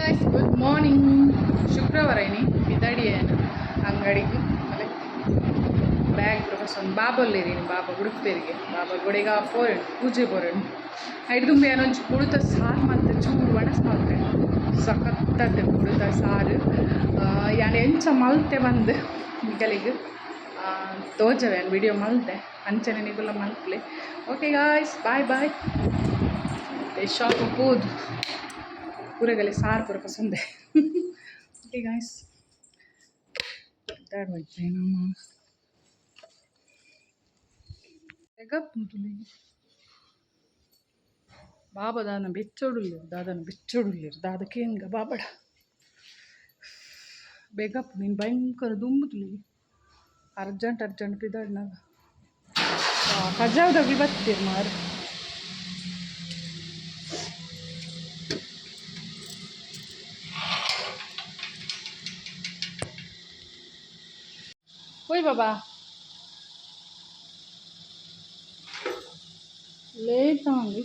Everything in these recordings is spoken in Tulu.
Guys, good morning. ಶುಕ್ರವಾರ ಇನಿ. ಪಿದಡಿಯೇನು ಅಂಗಡಿಗೆ ಮಲೆ ಬ್ಯಾಗ್ ಪ್ರೊಫೆಸರ್ ಬಾಬೊಲ್ಲೇರಿನಿ. ಬಾಬಾ ಉಡುಪೇರಿಗೆ ಬಾಬಾ ಗುಡಿಗ ಪೋರೆಣ್ ಪೂಜೆ ಪೋರೆಣ್. ಐಡ್ದುಂಬು ಏನೊಂಜಿ ಕುಡುತ ಸಾರು ಮಲ್ತೆ, ಚೂರು ಒಣಸ್ ಮಲ್ತೆ. ಸಖತ್ತತೆ ಕುಡುತ ಸಾರು. ಯಾನ್ ಎಂಚ ಮಲ್ತೆ ಬಂದು ನಿಕಲಿಗ್ ತೋಜವೆ. ಯಾನ್ ವಿಡಿಯೋ ಮಲ್ತೆ, ಅಂಚನೆ ನಿಗುಲ ಮಲ್ಪಲೆ. Okay guys, bye bye. Shop ಪೋದು ಪೂರಗಲೆ ಸಾರು ಪೂರ ಪಸಂದೆ. ಓಕೆ ಗಾಯ್ಸ್, ನಮ್ಮ ತುಲಿ ಬಾಬಾ ದಾನ ಬೆಚ್ಚೊಡುಲ್ಲೆರ್, ದಾದನ ಬೆಚ್ಚೊಡುಲ್ಲೆರ್. ದಾದ ಕೇನ್ಗ ಬಾಬಡ. ಬೇಗಪ್ಪ ನೀನು ಭಯಂಕರ ದುಂಬು ತುಲಿ. ಅರ್ಜೆಂಟ್ ಅರ್ಜೆಂಟ್ ಪಿದಾಡ್ನಾಗ ಕಜಾವ್ದಾಗ್ಲಿ ಬತ್ತೀರ್ ಮಾರು. ಓಯ್ ಬಾಬಾ, ಲೇಟ್ ಆಂಡ್.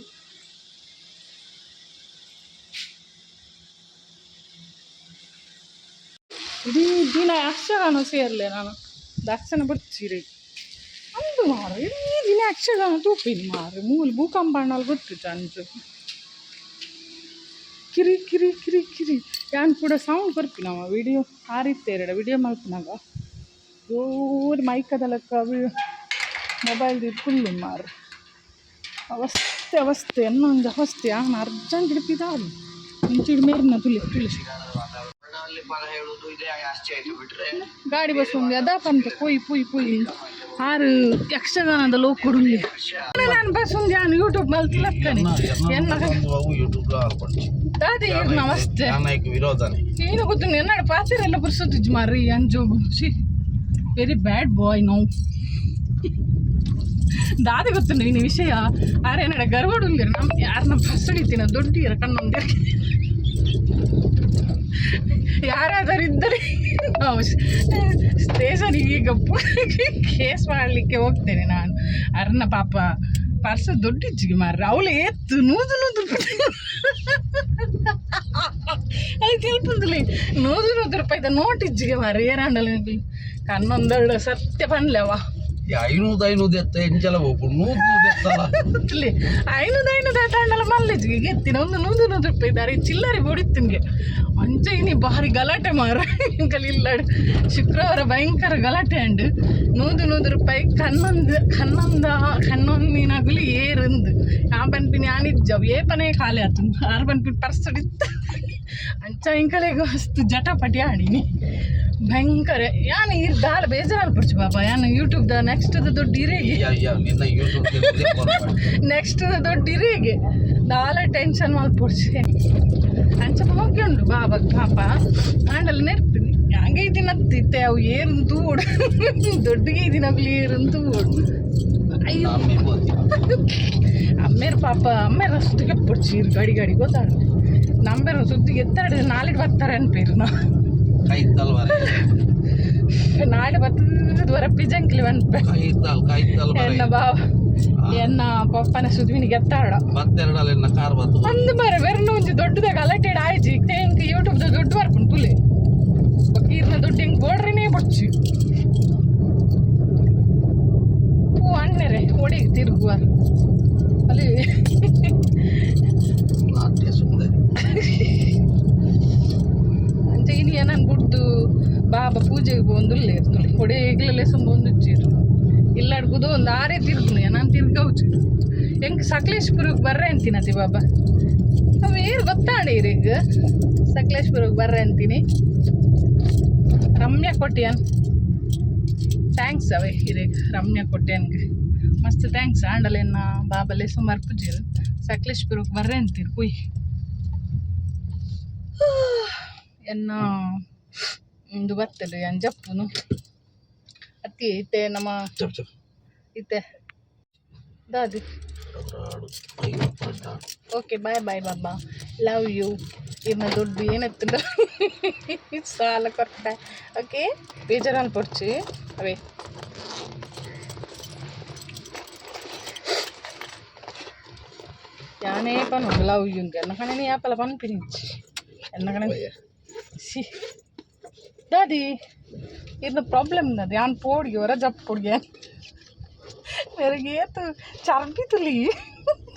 ಇಡೀ ದಿನ ಯಕ್ಷಗಾನ ಸೇರ್ಲೆ ನಾನು. ದಕ್ಷಿಣ ಬಚ್ಚಿರಿ ಅಂದು ಮಾರು. ಇಡೀ ದಿನ ಯಕ್ಷಗಾನ ತೂಪಿನಿ ಮಾರು. ಮೂಲು ಭೂಕಂಪ ಆಂಡಲ್ ಗೊತ್ತು ಅಂಚು ಕಿರಿ ಕಿರಿ ಕಿರಿ ಕಿರಿ. ಯಾನ್ ಕೂಡ ಸೌಂಡ್ ಕೊರ್ಪಿನವ ವಿಡಿಯೋ ಆರಿತ್ತೇರಡ ವಿಡಿಯೋ ಮಲ್ಪುನಾಗ ಜೋರು ಮೈಕದ ಲೆಕ್ಕ ಮೊಬೈಲ್ ಕುಲ್ಲು ಮಾರು. ಅವಸ್ಥೆ ಅವಸ್ಥೆ ಎನ್ನೊಂದು ಅವಸ್ಥೆ. ಆನ್ ಅರ್ಜೆಂಟ್ ಹಿಡ್ಪಿದಾರು ಇಂಚಿಡ್ ಮೇರ್ನ ತುಲಿ ತುಲಿ. ಗಾಡಿ ಬಸ್ ಒಂದು ಅದ ಪಂತ ಪೊಯ್ ಪೊಯ್ ಪೊಯ್. ಆರು ಯಕ್ಷಗಾನದ ಲೋಕೊಡುಲ್ಲೆ. ನಾನು ಬಸ್ ಒಂದು ಯಾನ್ ಯೂಟ್ಯೂಬ್ ಮಲ್ತಿಲಕ್ಕನೆ ಎನ್ನ ದಾದೆ ಇರ್ನ ಅವಸ್ಥೆ. ವಿರೋಧನೆ. ಏನು ಗೊತ್ತು, ಎನ್ನಡ ಪಾತೆರೆಲ್ಲ ಪುರ್ಸೊತ್ತಿಜ್ಜಿ ಮಾರ್ರಿ ಅಂಜೋಗು. She very bad boy ನಾವು. ದಾದೆ ಗೊತ್ತು ನೀನು ವಿಷಯ. ಆರೆ ಎನ್ನಡ ಗರ್ವಡುಲ್ಲೆರ್ ನಮ್ಮ ಯಾರನ್ನ ಬಸ್ ಹಿಡಿತೀನ ದೊಡ್ಡಿಯರ ಕಣ್ಣೊಂದು. ಯಾರಾದರೂ ಇದ್ದರೆ ನಾವು ಸ್ಟೇಷನಿಗೆ ಈಗ ಕೇಸ್ ಮಾಡಲಿಕ್ಕೆ ಹೋಗ್ತೇನೆ ನಾನು. ಅರ್ನ ಪಾಪ ಪರ್ಸ ದೊಡ್ಡಿಜ್ಜಿಗೆ ಮಾರ್ರೆ. ಅವಳು ಏತ್ತು 100 100 ರೂಪಾಯಿ ಅದು ತಿಳ್ಪುಂದುಲೆ. 100 100 ರೂಪಾಯಿದ ನೋಟ್ ಇಜ್ಜಿಗೆ ಮಾರ್ರೆ. ಏರಾಂಡಲ ಕಣ್ಣೊಂದಳು ಸತ್ಯ ಪನ್ಲೆವ. 500 500 ಎತ್ತ ಎಂಚಲ ಹೋಗು, 100 100 ಎತ್ತಲ್ಲ. 500 500 ಎತ್ತಾಂಡಲ ಮಲ್ಲೆಜ್ಜಿಗೆ ಗೆತ್ತಿನ ಒಂದು 100 100 ರೂಪಾಯಿ ದಾರಿ ಚಿಲ್ಲರೆ ಬೊಡಿತ್ತಿನ್ಗೆ. ಅಂಚ ಇನಿ ಭಾರಿ ಗಲಾಟೆ ಮಾರ ಇಲ್ಲಡ್. ಶುಕ್ರವಾರ ಭಯಂಕರ ಗಲಾಟೆ ಅಂಡ್. 100 100 ರೂಪಾಯಿ ಕಣ್ಣೊಂದು ಕಣ್ಣೊಂದ ಕಣ್ಣೊಂದಿನಾಗುಲಿ ಏರಂದು ಆ ಪನ್ಪಿನಿ ಆನಿಜ್ಜವು ಏಪನೇ ಖಾಲಿ ಆತು. ಆರು ಪನ್ಪಿನ ಪರ್ಸ್ ಇತ್ತ. ಅಂಚ ಇಂಕಲೆಗ್ ಮಸ್ತ್ ಜಟಪಟಿ ಆಡಿನಿ ಭಯಂಕರ. ಯಾನ್ ಈರ್ ದಾಲ ಬೇಜಾರು ಪುಡ್ಚು ಬಾಬಾ. ಯಾನ್ ಯೂಟ್ಯೂಬ್ the next ದೊಡ್ಡ ಇರೇಗೆ. ನಿನ್ನ ಯೂಟ್ಯೂಬ್. ನೆಕ್ಸ್ಟ್ ದೊಡ್ಡ ಇರೇಗೆ ದಾಲ ಟೆನ್ಷನ್ ಮಲ್ಪೊಡ್ಚಿ. ಅಂಚ ಮೋಕೆ ಉಂಡು ಬಾಬಾ ಪಾಪ. ಆಂಡಲ ನೆರ್ಪಿನಿ ಹಂಗೆ ದಿನ ಇತ್ತೆ ಅವು ಏರು ತೂಡು ದೊಡ್ಡಗೆ ದಿನಗ್ಲು ಏರು ತೂಡು. ಅಯ್ಯೋ, ಅಮ್ಮೇರು ಪಾಪ ಅಮ್ಮೇರ ಸುದ್ದಿಗೆ ಪೊಡ್ಚಿ ಗಾಡಿ ಗಾಡಿ ಗೊತ್ತಾಡ. ನಂಬೇರ ಸುದ್ದಿಗೆ ಎತ್ತಾಡ ನಾಳೆಗೆ ಬರ್ತಾರೆ ಅನ್ಪೇರು ನಾ. ಕೈತಲ್. ನಾಳೆ ಬತ್ತದ ವರ ಪಿಜಂಕ್ಲಿ ಅನ್ಪೆ. ಕೈತಲ್ ಕೈತಲ್. ಎನ್ನ ಬಾವ ಎನ್ನ ಪಪ್ಪನ ಸುದ್ವಿನಿಗೆ ಎತ್ತಾಡ. ಬತ್ತೆರಡಲ್ಲ ಎನ್ನ ಕಾರ್ ಬತ್ತು. ಒಂದು ಮರ ಬೆರ್ನ ಒಂಜಿ ದೊಡ್ಡದಾಗ ಗಲಾಟೆಡ್ ಆಯ್ಜಿ. ಇತ್ತೆ ಎಂಕ್ ಯೂಟ್ಯೂಬ್ ದ ದುಡ್ಡು ಬರ್ಪುಂಡು ತುಲೆ. ಬೊಕ್ಕ ಈರ್ನ ದುಡ್ಡು ಎಂಕ್ ಬೋಡ್ರಿನೇ ಬೊಡ್ಚಿ. ಓ ಅಣ್ಣರೆ ಒಡೆಗೆ ತಿರುಗುವ ಅಲ್ಲಿ. ನಾಟ್ಯ ಸುಂದರಿ. ಅಂಚ ಇನಿ ಏನನ್ ಬುಡ್ದು ಬಾಬಾ ಪೂಜೆಗೆ ಪೋವೊಂದುಲ್ಲೆರ್ ತುಲೆ. ಒಡೆ ಎಗ್ಲಲೆ ಒಂದುಜ್ಜೆರ್ ಇಲ್ಲಾಡ್ ಕುದು ಒಂದು ಆರೇ ತಿರುಗುನು. ನಾನು ತಿರ್ಗೌಚು. ಎಂಕ್ ಸಕಲೇಶ್ಪುರಕ್ಕೆ ಬರ್ರೆ ಅಂತೀನತಿ ಬಾಬಾ. ಅವ ಏರು ಗೊತ್ತಾಂಡ ಈರೆಗ್ ಸಕಲೇಶ್ಪುರಕ್ಕೆ ಬರ್ರೆ ಅಂತೀನಿ. ರಮ್ಯಾ ಕೊಟ್ಟಿಯನ್ thanks ಅವೇ ಇರೆಗ್. ರಮ್ಯಾ ಕೊಟ್ಟಿಯನ್ಗೆ ಮಸ್ತ್ thanks. ಆಂಡಲೆನ್ನ ಬಾಬಲೆ ಸುಮಾರು ಪೂಜೆರು ಸಕಲೇಶ್ಪುರಕ್ಕೆ ಬರ್ರೆ ಅಂತೀರಿ ಕುಯ್. ಎನ್ನ ಇಂದು ಬರ್ತದೆ ಅಂಜಪ್ಪುನು ಅತ್ತಿ ಇತ್ತೆ ನಮ್ಮ ಚಪ್ ಚಪ್. ಇತ್ತೆ ದಾದಿ. 52. ಓಕೆ, ಬಾಯ್ ಬಾಯ್ ಬಾಬಾ, ಲವ್ you. ಇರ್ನ ದುಡ್ಡು ಏನತ್ತಂಡ ಸಾಲ ಕೊರ್ಪೆ. ಓಕೆ, ಬೇಜಾರು ಪೊಡ್ಚಿ ಅವೇ. ಯಾನೇ ಪನು ಲವ್ you ಅಂತ ಕಣೆ. ಯಾಪಲ ಪನ್ಪಿನಿಂಚಿ. ಎನ್ನಗಣ ಸಿ ದಾದಿ ಇರ್ನ ಪ್ರಾಬ್ಲಮ್ ದಾದಿ. ಯಾನ್ ಪೋಡ್ಗೆ ಹೊರ ಜಪ್ ಪೋಡ್ಗೆ ಮೇರೆಗೆ ಏತು ಚರ್ಬಿ ತುಲಿ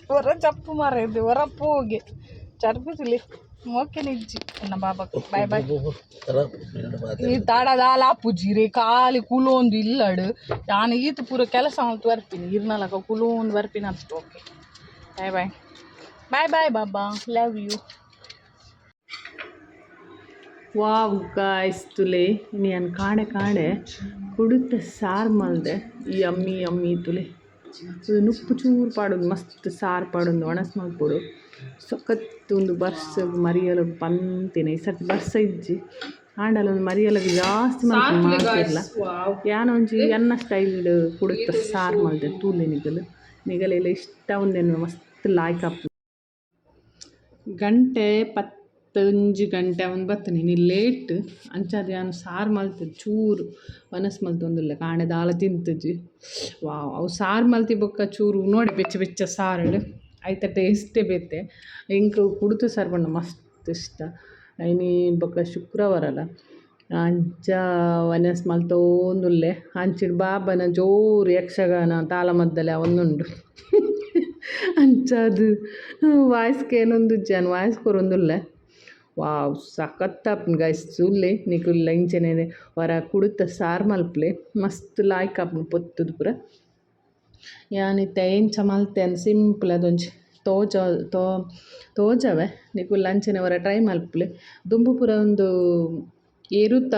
ಹೊರ ಜಪ್ಪು ಮಾರ ಹೊರ ಪೋಗೆ ಚರ್ಬಿ ತುಲಿ ಮೋಕೆ ನಿಜ್ಜಿ ಎನ್ನ ಬಾಬಾ. Boy boy. ಈ ತಾಡದಾಲ ಪುಜಿರೆ ಖಾಲಿ ಕುಲೋಂದು ಇಲ್ಲಡು. ಯಾನ್ ಈತ್ ಪೂರ ಕೆಲಸ ಮಲ್ತ್ ಬರ್ಪಿನಿ, ಇರ್ನಲಕ ಕುಲೋಂದು ಬರ್ಪಿನ ಅಷ್ಟು. Okay, bye bye bye bye Baba, love you. Wow guys, ತುಲೆ ಇನಿ ಕಾಡೆ ಕಾಡೆ ಕುಡುತ್ತ ಸಾರು ಮಲ್ದೆ. ಈ ಅಮ್ಮಿ ಅಮ್ಮಿ ತುಲೆ ನುಪ್ಪು ಚೂರು ಪಾಡೊಂದು ಮಸ್ತ್ ಸಾರು ಪಾಡೊಂದು ಒಣಸ್ ಮಲ್ಪೊಡು. ಸಖತ್ ಒಂದು ಬರ್ಸ ಮರಿಯಲಗ್ ಪಂತಿನ. ಈ ಸರ್ತಿ ಬರ್ಸ ಇಜ್ಜಿ, ಆಂಡಲ ಒಂದು ಮರಿಯಲಗ್ ಜಾಸ್ತಿ ಮಲ್ಪುನ. ಯಾನ್ ಒಂಜಿ ಎನ್ನ ಸ್ಟೈಲ್ ಕುಡುತ್ತ ಸಾರು ಮಲ್ದೆ. ತೂಲೆ ನಿಗಲು ನಿಗಲೆಲ್ಲ ಇಷ್ಟ ಉಂದೆನ್ ಮಸ್ತ್ ಲಾಯ್ಕ್ ಆಪುಂಡು. ಗಂಟೆ 11 ಗಂಟೆ ಅವನು ಬತ್ತನೆ ಇನಿ ಲೇಟ್. ಅಂಚಾದ್ ಯಾನ್ ಸಾರು ಮಲ್ತುದು ಚೂರು ವನಸ್ ಮಲ್ತೊಂದುಲ್ಲೆ. ಕಾಂಡೆ ದಾಲ ತಿಂತುಜಿ. ವಾವ್, ಅವು ಸಾರು ಮಲ್ತಿ ಬೊಕ್ಕ ಚೂರು ನೋಡಿ ಬೆಚ್ಚ ಬೆಚ್ಚ ಸಾರುಡು ಐತ ಟೇಸ್ಟೇ ಬೇತೆ. ಎಂಕ್ ಕುಡುತ ಸಾರು ಪಂಡ ಮಸ್ತ್ ಇಷ್ಟ. ಇನಿ ಬೊಕ್ಕ ಶುಕ್ರವಾರಲ, ಅಂಚ ವನಸ್ ಮಲ್ತೊಂದುಲ್ಲೆ. ಅಂಚಿಡ್ ಬಾಬನ ಜೋರು ಯಕ್ಷಗಾನ ತಾಳಮದ್ದಲೆ ಅವೊಂದುಂಡು. ಅಂಚಾದ್ ವಾಯ್ಸ್ ಕೇನೊಂದುಜ್ಜಿ, ಯಾನ್ ವಾಯ್ಸ್ ಕೊರೊಂದುಲ್ಲೆ. ವಾವ್, ಸಖತ್ ಆಪುಂಡು ಗೈಸ್. ತೂಲೆ ನಿಕುಲ್ಲ ಇಂಚನೆ ಒರ ಕುಡುತ ಸಾರು ಮಲ್ಪುಲೆ, ಮಸ್ತ್ ಲಾಯ್ಕ್ ಆಪುಂಡು ಪೊತ್ತುದು ಪೂರ. ಯಾನ್ ಇತ್ತೆ ಎಂಚ ಮಲ್ತೆ ಅಂದ್ ಸಿಂಪಲ್ ಅದೊಂಜಿ ತೋಜ ತೋ ತೋಜವೆ. ನಿಕುಲು ಅಂಚನೆ ಒರ ಟ್ರೈ ಮಲ್ಪುಲೆ. ದುಂಬು ಪೂರ ಉಂದು ಎರುತ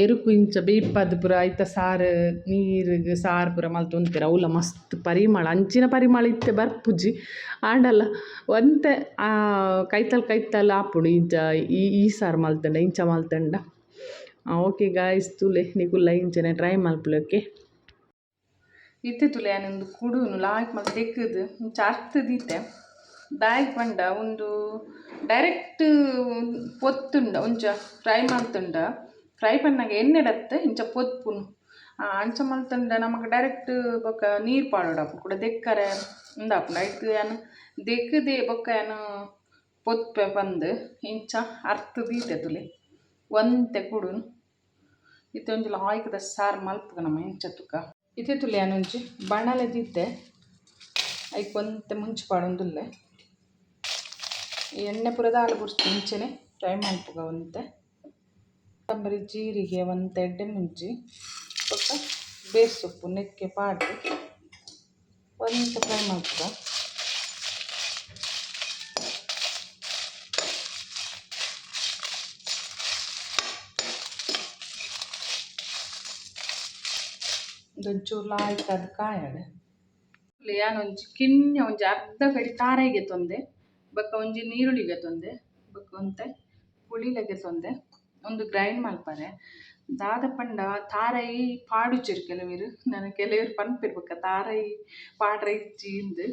ಎರುಕು ಇಂಚ ಬೇಯಿಪಾದ್ ಪೂರ ಐತ ಸಾರು ನೀರುಗ್ ಸಾರು ಪೂರ ಮಲ್ತೊಂದಿತ್ತೆರ್. ಅವ್ಲ ಮಸ್ತ್ ಪರಿಮಳ, ಅಂಚಿನ ಪರಿಮಳ ಇತ್ತೆ ಬರ್ಪುಜಿ. ಆಂಡಲ ಒಂತೆ ಕೈತಲ್ ಕೈತಲ್ ಆಪುಂಡು ಇಂಚ ಈ ಈ ಸಾರು ಮಲ್ತುಂಡ, ಇಂಚ ಮಲ್ತುಂಡ. ಓಕೆ ಗಾಯ್ಸ್, ತೂಲೆ ನಿಕುಲ್ಲ ಇಂಚನೆ ಟ್ರೈ ಮಲ್ಪುಲೆ. ಓಕೆ, ಇತ್ತೆ ತೂಲೆ ಯಾನ್ ಉಂದು ಕುಡುನು ಲಾಯ್ಕ್ ಮಲ್ತ್ ದೆಕ್ಕುದು ಇಂಚ ಅರ್ತ್ ದೀತೆ. ದಾಯೆಗ್ ಪಂಡ ಉಂದು ಡೈರೆಕ್ಟ್ ಪೊತ್ತುಂಡ ಒಂಚ ಫ್ರೈ ಮಲ್ತುಂಡ, ಫ್ರೈ ಪನ್ನಗ ಎಣ್ಣೆಡತ್ತೆ ಇಂಚ ಪೊತ್ಪುನು. ಅಂಚ ಮಲ್ತುಂಡ ನಮಕ್ ಡೈರೆಕ್ಟ್ ಬೊಕ್ಕ ನೀರು ಪಾಡೊಡಾಪುಂಡು, ಕುಡ ದೆಕ್ಕರೆ ಉಂದಾಪುಂಡು. ಐಕ್ ಯಾನ್ ದೆಕ್ಕುದೆ ಬೊಕ್ಕ ಯಾನ್ ಪೊತ್ಪೆ ಪಂದ್ ಇಂಚ ಅರ್ತ್ ದೀತೆ. ತೂಲೆ ಒಂತೆ ಕುಡುನು. ಇತ್ತೆ ಒಂಜಿ ಲಾಯ್ಕ್ದ ಸಾರು ಮಲ್ಪುಗ ನಮ ಇಂಚ ತುಕ. ಇತ್ತೆ ತುಲೆ ಯಾನ್ ಒಂಜಿ ಬಾಣಲೆ ದೀತೆ. ಐಕ್ ಒಂತೆ ಮುಂಚಿ ಪಾಡೊಂದುಲ್ಲೆ. ಈ ಎಣ್ಣೆ ಪೂರ ದಾಲ ಬುಡ್ದು ಇಂಚನೆ ಫ್ರೈ ಮಲ್ಪುಗ. ಒಂತೆ ಕೊತ್ತಂಬರಿ, ಜೀರಿಗೆ, ಒಂತೆ ಎಡ್ಡೆ ಮುಂಚಿ ಬೊಕ್ಕ ಬೇಸೊಪ್ಪು ನೆಕ್ಕೆ ಪಾಡ್ದು ಒಂತೆ ಫ್ರೈ ಮಲ್ಪುಗ. ಒಂಚೂರು ಲಾಯ್ಕ್ ಅದು ಕಾಯಡ್. ಯಾನ್ ಒಂಜಿ ಕಿನ್ಯ ಒಂಜಿ ಅರ್ಧ ಕಡಿ ತಾರಾಯಿಗೆ ಗೆತೊಂದೆ, ಬೊಕ್ಕ ಒಂಜಿ ನೀರುಳ್ಳಿ ಗೆತೊಂದೆ, ಬೊಕ್ಕ ಒಂತೆ ಪುಳಿಲ ಗೆತೊಂದೆ. ಉಂದು ಗ್ರೈಂಡ್ ಮಲ್ಪರೆ. ದಾದ ಪಂಡ ತಾರಾಯಿ ಪಾಡುಜೆರ್ ಕೆಲವೆರ್. ನನ ಕೆಲವೆರ್ ಪನ್ಪೆರ್ ಬೊಕ್ಕ ತಾರಾಯಿ ಪಾಡ್ರೆ ಇಜ್ಜಿ ಇಂದ್.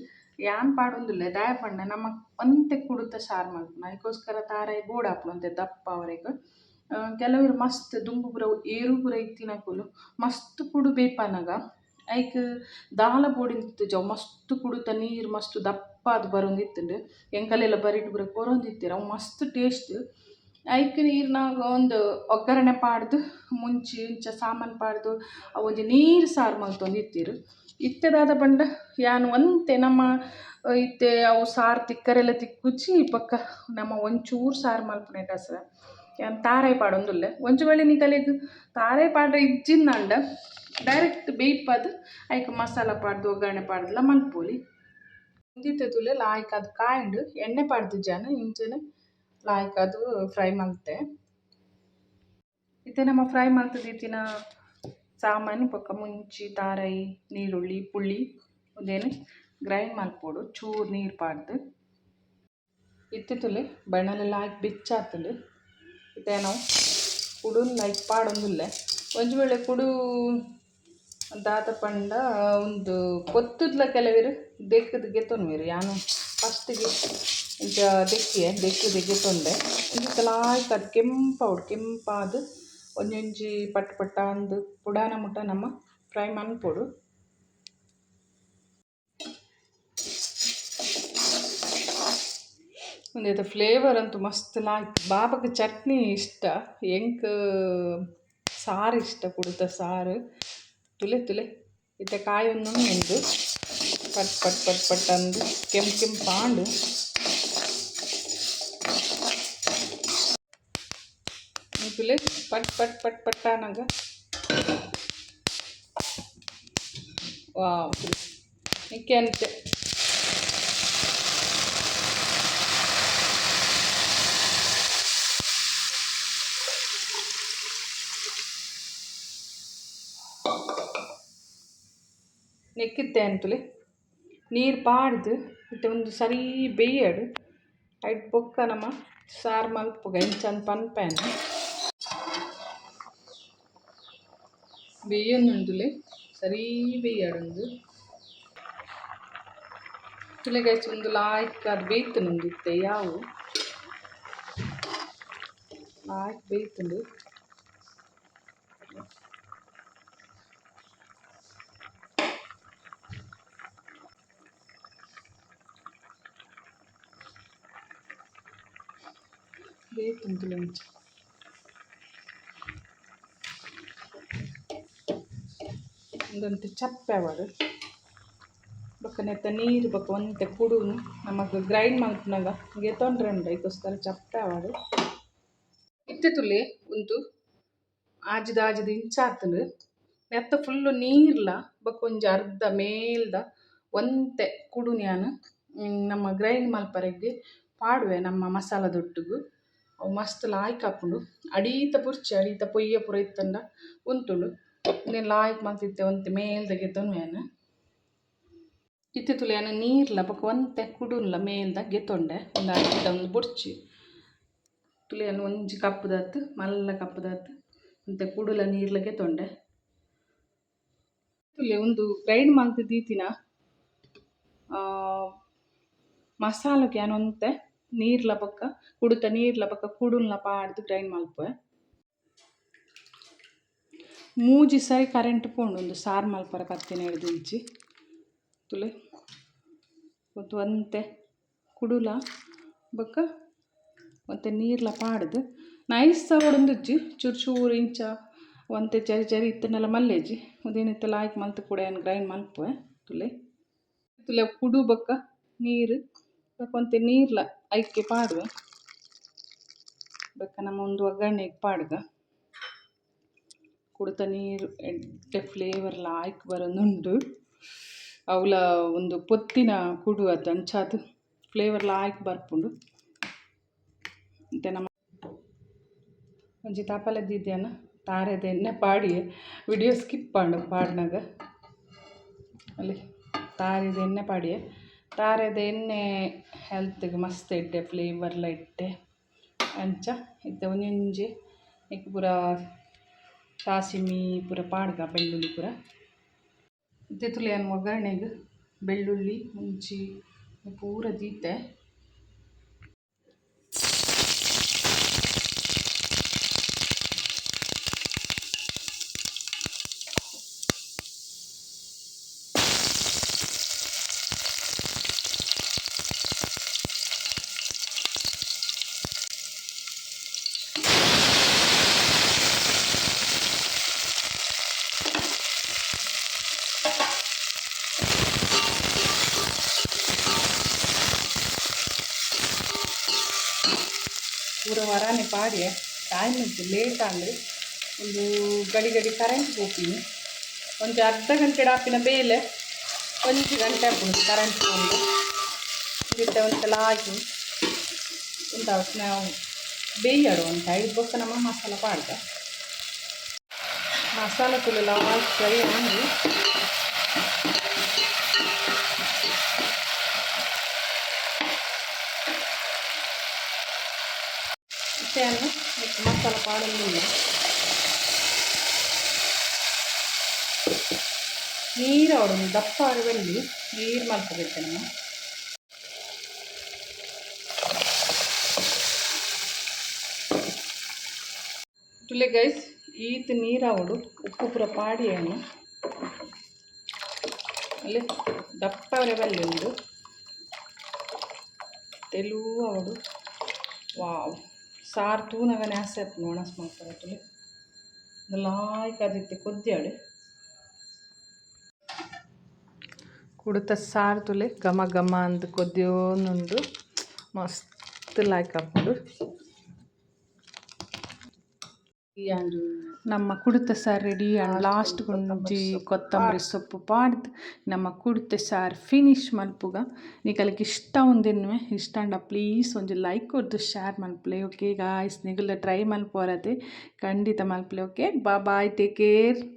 ಯಾನ್ ಪಾಡೊಂದುಲ್ಲೆ. ದಾಯೆ ಪಂಡ ನಮ ಒಂತೆ ಕುಡುತ ಸಾರು ಮಲ್ಪುನ, ಐಕೋಸ್ಕರ ತಾರಾಯಿ ಬೋಡಾಪುಂಡು ಒಂತೆ ದಪ್ಪ ಆವರೆಗ್. ಕೆಲವೆರ್ ಮಸ್ತ್ ದುಂಬು ಪೂರ ಏರು ಪೂರ ಇತ್ತಿನಕುಲು ಮಸ್ತ್ ಕುಡು ಬೇಯ್ಪಾನಗ ಐಕ್ ದಾಲ ಬೋಡಿತ್ತಿಜಿ, ಅವು ಮಸ್ತ್ ಕುಡುತ ನೀರು ಮಸ್ತ್ ದಪ್ಪಾದ್ ಬರೊಂದಿತ್ತುಂಡು. ಎಂಕಲೆಲ ಬರಿಟ್ ಪೂರ ಕೊರೊಂದಿತ್ತೆರ್, ಅವು ಮಸ್ತ್ ಟೇಸ್ಟ್. ಐಕ್ ನೀರ್ನಾಗ ಒಂದು ಒಗ್ಗರಣೆ ಪಾಡ್ದು, ಮುಂಚಿ ಇಂಚ ಸಾಮಾನು ಪಾಡ್ದು ಅವು ಒಂಜಿ ನೀರು ಸಾರು ಮಲ್ತೊಂದಿತ್ತೆರ್. ಇತ್ತೆ ದಾದ ಪಂಡ ಯಾನ್ ಒಂತೆ ನಮ್ಮ ಇತ್ತೆ ಅವು ಸಾರು ತಿಕ್ಕರೆಲ ತಿಕ್ಕುಜಿ. ಬೊಕ್ಕ ನಮ ಒಂಚೂರು ಸಾರು ಮಲ್ಪುನೇಟಾಸ ಯಾನ್ ತಾರಾಯಿ ಪಾಡೊಂದುಲ್ಲೆ. ಒಂಜಿ ವೇಳೆ ನಿಕಲೆಗ್ ತಾರಾಯಿ ಪಾಡ್ರೆ ಇಜ್ಜಿಂದಾಂಡ ಡೈರೆಕ್ಟ್ ಬೇಯ್ಪಾದ್ ಐಕ್ ಮಸಾಲ ಪಾಡ್ದು ಒಗ್ಗರಣೆ ಪಾಡ್ದ್ಲ ಮಲ್ಪೊಲಿ. ಉಂದಿತ್ತೆ ತೂಲೆ ಲಾಯ್ಕ್ ಅದು ಕಾಯಿಂಡು. ಎಣ್ಣೆ ಪಾಡ್ದಿಜ್ಜಾನ್, ಇಂಚನೆ ಲಾಯ್ಕ್ ಅದು ಫ್ರೈ ಮಲ್ತೆ. ಇತ್ತೆ ನಮ ಫ್ರೈ ಮಲ್ತ್ ದೀತಿನ ಸಾಮಾನು ಬೊಕ್ಕ ಮುಂಚಿ, ತಾರಾಯಿ, ನೀರುಳ್ಳಿ, ಪುಳಿ ಉಂದೆನ್ ಗ್ರೈಂಡ್ ಮಲ್ಪೊಡು ಚೂರು ನೀರು ಪಾಡ್ದು. ಇತ್ತೆ ತೂಲೆ ಬಣ್ಣಲೆ ಲಾಯ್ಕ್ ಬೆಚ್ಚಾತುಂಡು. ಇತ್ತೆ ನಾವು ಕುಡುನ್ ಲಾಯ್ಕ್ ಪಾಡೊಂದುಲ್ಲೆ. ಒಂಜಿ ವೇಳೆ ಕುಡು ದಾದ ಪಂಡ ಉಂದು ಪೊತ್ತುದ್ಲ ಕೆಲವೆರ್ ದೆಕ್ಕುದು ಗೆತೊನ್ವೆರ್. ಯಾನ್ ಫಸ್ಟಿಗೆ ಇಂಚ ದೆಕ್ಕಿಯೆ, ದೆಕ್ಕುದು ಗೆತೊಂಡೆ. ಒಂಜಿ ಲಾಯ್ಕ್ ಅದು ಕೆಂಪಾವೊಡು. ಕೆಂಪಾದ್ ಒಂಜೊಂಜಿ ಪಟ್ ಪಟ್ಟ ಅಂದ್ ಪುಡಾನ ಮುಟ್ಟ ನಮ ಫ್ರೈ ಮನ್ಪೊಡು. ಉಂದೆತ ಫ್ಲೇವರ್ ಅಂತೂ ಮಸ್ತ್ ಲಾಯ್ಕ್. ಬಾಬಗ್ ಚಟ್ನಿ ಇಷ್ಟ, ಎಂಕ್ ಸಾರು ಇಷ್ಟ, ಕುಡುತ ಸಾರು. ತುಲೆ ತುಲೆ ಇತ್ತೆ ಕಾಯಿ ಉಂದು ಪಟ್ ಪಟ್ ಪಟ್ ಪಟ್ ಅಂದು ಕೆಂಪು ಕೆಂಪು ಆಂಡು. ತುಲೆ ಪಟ್ ಪಟ್ ಪಟ್ ಪಟ್ ಆನಗ ವಾವ್ ನಿಕ್ಕೆ ಅಂತೆ. ನೆಕ್ಕಿತ್ತೆ ಅಂತುಲೆ ನೀರು ಪಾಡ್ದು ಇತ್ತೆ ಒಂದು ಸರಿ ಬೇಯಡು. ಐಟ್ ಬೊಕ್ಕ ನಮ ಸಾರು ಮಲ್ಪುಗ ಎಂಚಂದ್ ಪನ್ಪೇನೆ. ಬೇಯೊಂದುಂಡುಲೆ, ಸರಿ ಬೇಯಡುಂದು. ತುಲೆ ಗೈಸ್, ಉಂದು ಲಾಯ್ಕ್ ಅದು ಬೇಯ್ತುಂಡು ಇತ್ತೆ. ಯಾವು ಲಾಯ್ಕ್ ಬೇಯ್ತುಂಡು. ಬೇಯ್ತುಂಡು ಇಂಚ. ಉಂದೊಂತೆ ಚಪ್ಪೆ ಆವಡ್. ಬೊಕ್ಕ ನೆತ್ತ ನೀರು ಬೊಕ್ಕ ಒಂತೆ ಕುಡುನು ನಮಕ್ ಗ್ರೈಂಡ್ ಮಲ್ಪುನಗ ಗೆತೊಂಡ್ರೆ ಉಂಡು, ಐಕೋಸ್ಕರ ಚಪ್ಪೆ ಆವಡ್. ಇತ್ತೆ ತುಲೆ, ಉಂದು ಆಜಿದ್ ಆಜಿದ್ ಇಂಚ ಆತುಂಡು. ನೆತ್ತ ಫುಲ್ಲು ನೀರ್ಲ ಬೊಕ್ಕ ಒಂಜಿ ಅರ್ಧ ಮೇಲ್ದ ಒಂತೆ ಕುಡುನು ಯಾನ್ ನಮ್ಮ ಗ್ರೈಂಡ್ ಮಲ್ಪರೆಗ್ ಪಾಡುವೆ. ನಮ್ಮ ಮಸಾಲದೊಟ್ಟುಗು ಅವು ಮಸ್ತ್ ಲಾಯ್ಕ್ ಆಪುಂಡು. ಅಡೀತ ಬೊರ್ಚಿ, ಅಡೀತ ಪೊಯ್ಯೆ ಪೂರ ಇತ್ತುಂಡ ಉಂತುಂಡು. ಉಂದೆನ್ ಲಾಯ್ಕ್ ಮಲ್ತಿತ್ತೆ ಒಂತೆ ಮೇಲ್ದ ಗೆತೊನುವೆ ಯಾನ್. ಇತ್ತೆ ತುಲೆ, ಯಾನ್ ನೀರ್ಲ ಬೊಕ್ಕ ಒಂತೆ ಕುಡುನ್ಲ ಮೇಲ್ದ ಗೆತೊಂಡೆ. ಉಂದು ಅಡಿತ ಒಂದು ಬೊರ್ಚಿ. ತುಲೆ, ಯಾನ್ ಒಂಜಿ ಕಪ್ಪುದಾತ್, ಮಲ್ಲ ಕಪ್ಪುದಾತ್ ಒಂತೆ ಕುಡುಲ ನೀರ್ಲ ಗೆತೊಂಡೆ. ತುಲೆ, ಉಂದು ಗ್ರೈಂಡ್ ಮಲ್ತ್ ದೀತಿನ ಮಸಾಲಗ್ ಯಾನ್ ಒಂತೆ ನೀರ್ಲ ಬೊಕ್ಕ ಕುಡುತ ನೀರ್ಲ ಬೊಕ್ಕ ಕುಡುನ್ಲ ಪಾಡ್ದು ಗ್ರೈಂಡ್ ಮಲ್ಪುವೆ. ಮೂಜಿ ಸರಿ ಕರೆಂಟ್ ಪೋಂಡು ಉಂದು ಸಾರು ಮಲ್ಪರ ಪತ್ತಿನ. ತುಲೆ, ಒಂದು ಒಂತೆ ಕುಡುಲ ಬೊಕ್ಕ ಒಂತೆ ನೀರ್ಲ ಪಾಡ್ದು ನೈಸ್ ಆವೊಡೊಂದುಜ್ಜಿ, ಚೂರು ಚೂರು ಇಂಚ ಒಂತೆ ಜರಿ ಜರಿ ಇತ್ತುಂಡಲ ಮಲ್ಲೆಜಿ. ಉಂದೇನಿತ್ತೆ ಲಾಯ್ಕ್ ಮಲ್ತ್ ಕೂಡ ಯಾನ್ ಗ್ರೈಂಡ್ ಮಲ್ಪುವೆ. ತುಲೆ ತುಲೆ, ಕುಡು ಬೊಕ್ಕ ನೀರು ಬೊಕ್ಕ ಒಂತೆ ನೀರ್ಲ ಐಕೆ ಪಾಡುವೆ. ಬೊಕ್ಕ ನಮ್ಮ ಒಂದು ಒಗ್ಗರಣೆಗೆ ಪಾಡ್ಗ. ಕುಡುತ ನೀರು ಎಡ್ಡೆ ಫ್ಲೇವರ್ ಲಾಯ್ಕ್ ಬರೊಂದುಂಡು. ಅವ್ಲ ಒಂದು ಪೊತ್ತಿನ ಕುಡು ಅತ್, ಅಂಚಾದ್ ಫ್ಲೇವರ್ ಲಾಯ್ಕ್ ಬರ್ಪುಂಡು. ಇತ್ತೆ ನಮ ಒಂಜಿ ತಪಲೆ ದೀದ್ಯಾನ ತಾರೆದ ಎಣ್ಣೆ ಪಾಡಿಯೆ. ವಿಡಿಯೋ ಸ್ಕಿಪ್ ಆಂಡ್ ಪಾಡ್ನಗ. ಅಲ್ಲಿ ತಾರೆದ ಎಣ್ಣೆ ಪಾಡಿಯೆ. ತಾರೆದ ಎಣ್ಣೆ ಹೆಲ್ತ್ಗೆ ಮಸ್ತ್ ಎಡ್ಡೆ, ಫ್ಲೇವರ್ಲ ಎಡ್ಡೆ. ಅಂಚ ಇತ್ತೆ ಒಂಜೊಂಜಿ ನೆಕ್ಕ್ ಪೂರ ಸಾಸಿಮಿ ಪೂರ ಪಾಡ್ಗ, ಬೆಳ್ಳುಳ್ಳಿ ಪೂರ. ಇತ್ತೆ ತುಲೆ, ಯಾನ್ ಒಗ್ಗರಣೆಗ್ ಬೆಳ್ಳುಳ್ಳಿ, ಮುಂಚಿ ಪೂರ ದೀತೆ. ಪೂರ ವರಾನೆ ಪಾಡ್ಯೆ. ಟೈಮ್ ಇಜ್ಜಿ, ಲೇಟ್ ಆಂಡ್. ಒಂದು ಗಡಿ ಗಡಿ ಕರೆಂಟ್ ಪೋಪಿನಿ. ಒಂಜಿ ಅರ್ಧ ಗಂಟೆ ಆಪಿನ ಬೇಲೆ ಒಂಜಿ ಗಂಟೆ ಆಪುಂಡು ಕರೆಂಟ್ ಪೋಂಡು. ಇತ್ತೆ ಒಂತೆ ಲಾಯ್ಕ್ ಉಂತಾವ್ ನಾವು ಬೇಯಡು ಅಂತ. ಐದು ಬೊಕ್ಕ ನಮ್ಮ ಮಸಾಲ ಪಾಡ್ದ. ಮಸಾಲ ತುಲೆ ಲಾಯ್ಕ್ ಫ್ರೈ ಆಂಡ್. ಇತ್ತೆ ಮಸಾಲ ಪಾಡೊಂದುಲ್ಲ. ನೀರು ಅವಡು ದಪ್ಪ ಬಲ್ಲಿ, ನೀರು ಮಲ್ಪಬೇಕು ನಮ್ಮ. ತುಲೆ ಗೈಸ್, ಈತ್ ನೀರಾವಡು. ಉಪ್ಪು ಪೂರ ಪಾಡಿಯಾನು. ಅಲ್ಲಿ ದಪ್ಪ ಅವರೆ ಬಲ್ಲಿ ಉಂದು. ತೆಲು ಅವಡು. ವಾವ್, ಸಾರು ತೂನಗನೆ ಆಸೆ ಆಪುಂಡು ಒಣಸ್ ಮಲ್ಪರೆ. ತೂಲೆ, ಲಾಯ್ಕ್ ಆದಿತ್ತೆ ಕೊದ್ಯಾಡು. ಕುಡುತ ಸಾರು ತೂಲೆ, ಘಮ ಘಮ ಅಂದ್ ಕೊದ್ಯೋಂದುಂಡು. ಮಸ್ತ್ ಲಾಯ್ಕ್ ಆಪುಂಡು. ನಮ್ಮ ಕುಡುತ ಸಾರು ರೆಡಿ. ಆಂಡ್. ಲಾಸ್ಟ್ ಒಂಜಿ ಕೊತ್ತಂಬರಿ ಸೊಪ್ಪು ಪಾಡ್ದು ನಮ್ಮ ಕುಡುತ ಸಾರು ಫಿನಿಶ್ ಮಲ್ಪುಗ. ನಿಕಲ್ಗೆ ಇಷ್ಟ ಉಂದೆನ್ನುವೆ. ಇಷ್ಟ ಆಂಡ ಪ್ಲೀಸ್ ಒಂಜಿ ಲೈಕ್ ಕೊರ್ದು ಶೇರ್ ಮಲ್ಪುಲೆ. ಓಕೆ ಗಾಯ್ಸ್, ನಿಗುಲ ಟ್ರೈ ಮಲ್ಪುವರತೆ? ಖಂಡಿತ ಮಲ್ಪುಲೆ. Okay, bye, take care.